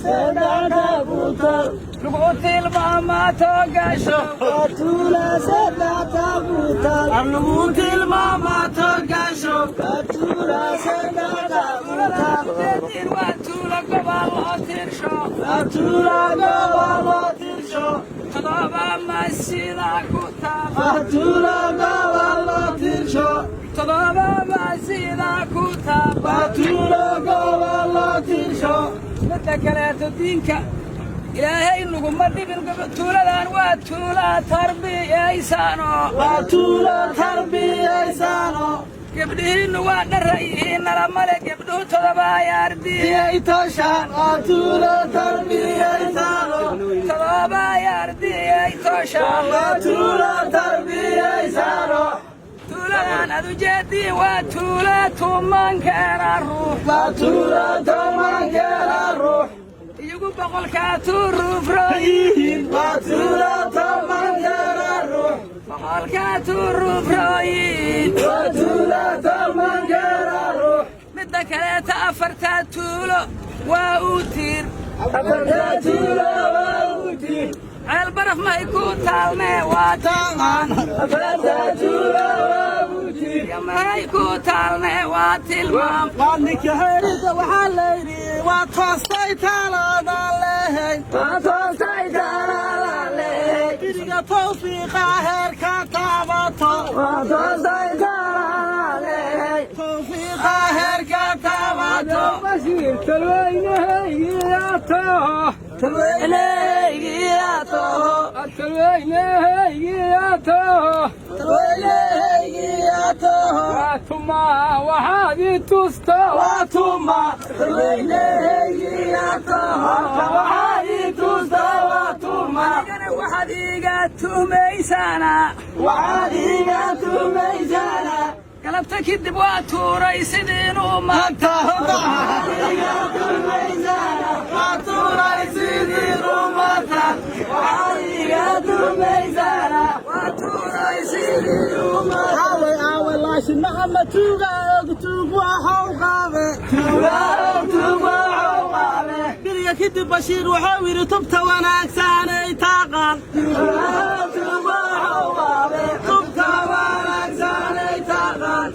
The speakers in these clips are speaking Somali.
Saddex ku taal. Lagu tilmaamaa toogasho. Waa tuula saddex ku taal. Lagu tilmaamaa toogasho. Waa tuula saddex ku taal. Waa tuulo gobol loo tirsho. Waa tuula gobol loo tirsho. 7 masjida ku taal. Waa tuula gobol loo tirsho. 7 masjida ku taal. Waa tuula gobol loo tirsho. Midda kaleeto, diinka Ilaahay naguma dhibin. Tuuladan waa tuula tarbiyaysano. Waa tuula tarbiyaysano. Gabdhihiinnu waa dhara yihiin, nalamale gabdhuhu 7 yaardi. Iyay toshaan. Waa tuula tarbiyaysano. 7 yaardiyay toshaan. Waa tuula tarbiyaysano. Tuuladan aad ujeediin waa tuula 10-keena ruux. Waa tuula 10-keena ruux. Iyagu 100-kaa turuufroy. Yihiin. Waa tuula 10-keena ruux. 100-kaa turuufrooyin. Waa tuula 10-keena ruux. Midda kaleeta, afartaa tuulo waa uu tiir. Afarta tuulo waa u tiir. Ceel Baraf mahay ku taalmee waa tilmaan. Afarta tuulo waa u tiir. Mahay ku taalmee waa tilmaam. Waa ninka herida, waxaa layidhi waa toostay taalaadaan lehayn. Waa toostay taalaadaan lehay. Biriga tawfiiqa heerka taabato. Waa toostay taalaadaan lehay. Tawfiiqa heerka taabato. Bashiir talweynahaygiyato. Talweynahaygiyato. Talweynahaygiyato. Talweynahaygiyato. Waa tuma waxaad i tusto. Waa tuma talweynahaygiyato. Waxaad i tusto waa tuma. Adigana waxaad iiga tuhmaysaana. Waxaad iiga tuhmaysaana. Galabta kadib waa tuuray sidiinuu maanta. Waxaad iiga tuhmaysaana. Waa tuuray sidii rumata. Waxaad iiga tuhmaysaana. Waa tuuray sidii rumata. Aaway, aaway laashin Maxamed? Tuuga og tuug waxau qaabe. Tuuga og tuug waxau qaabe. Biriga kadib Bashiir wuxuu yidhi tubta wanaagsanay taaqaan. Tuuga og tuug waxau qaabe. Tubta wanaagsanay taaqaan.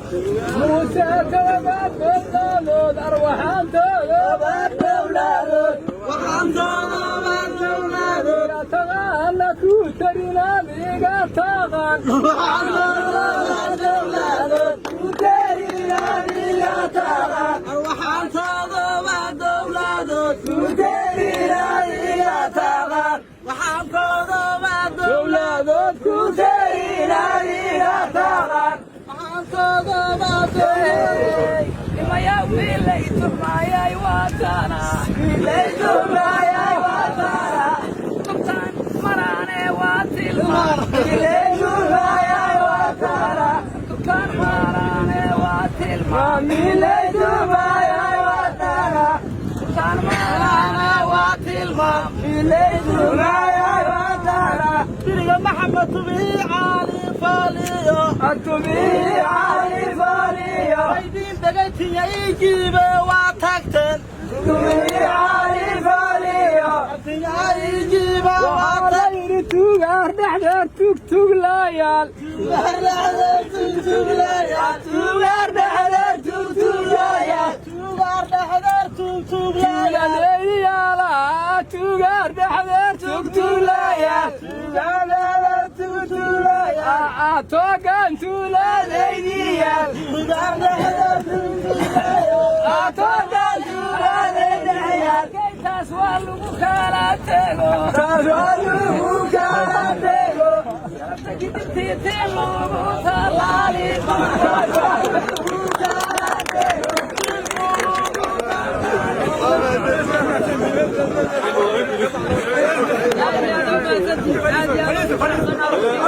Muuse 7 dowladood arwaxaan 7 dowladood. Waxaan 7 dowladood. Taqaana ku tarinaad iga taqaan. Waxaan 7 dowladood. Ku tarinaad iga taqaan. Waxaan 7 dowladood. Ku tarinaad iga taqaan. Waxaan 7 dowladood ku tarinaad iga taqaan. Waxaan 7 dowladood. Nimaya wiilay turmaayay waatana. Wiilay turmaayay waatana. Tubtaan maraane waa tilmaan. Wiilay turmaayay waatana. Tubtaan maraane waa tilmaan. Wiilay turmaayay waatana. Tubtaan maraane waa tilmaan. Wiilay turmaayay waatana. Biriga Maxamed tubii Cali Faaliyo. Tubii Cali Faaliyo. Aydiin dhegaytiya ii jiibe waa tagteen. Tubii Cali Faaliyo. Tiya ii jiibe waa Waxaa la tagteen. yidhi tuugaar dhexdeer tugtuglayaal. Tuugaar dhexdeer tugtuglayaal. Tuugaar dhexdeer tugtuglayaal. Tuugaar dhexdeer tugtuglayaal. Tuugadeeyaala tuugaar dhexdeer tugtuglayaal. Tuugaar dhexdeer tugtuglayaal. Toogan tuuladaydiyaal. Tuugaar dhexdeer tugtuglayaal. Toogan tuuladaydiyaal. Taas waa lagu kala tego. Taas waa lagu kala tego. Galabta kadib tiitii lagu talaali.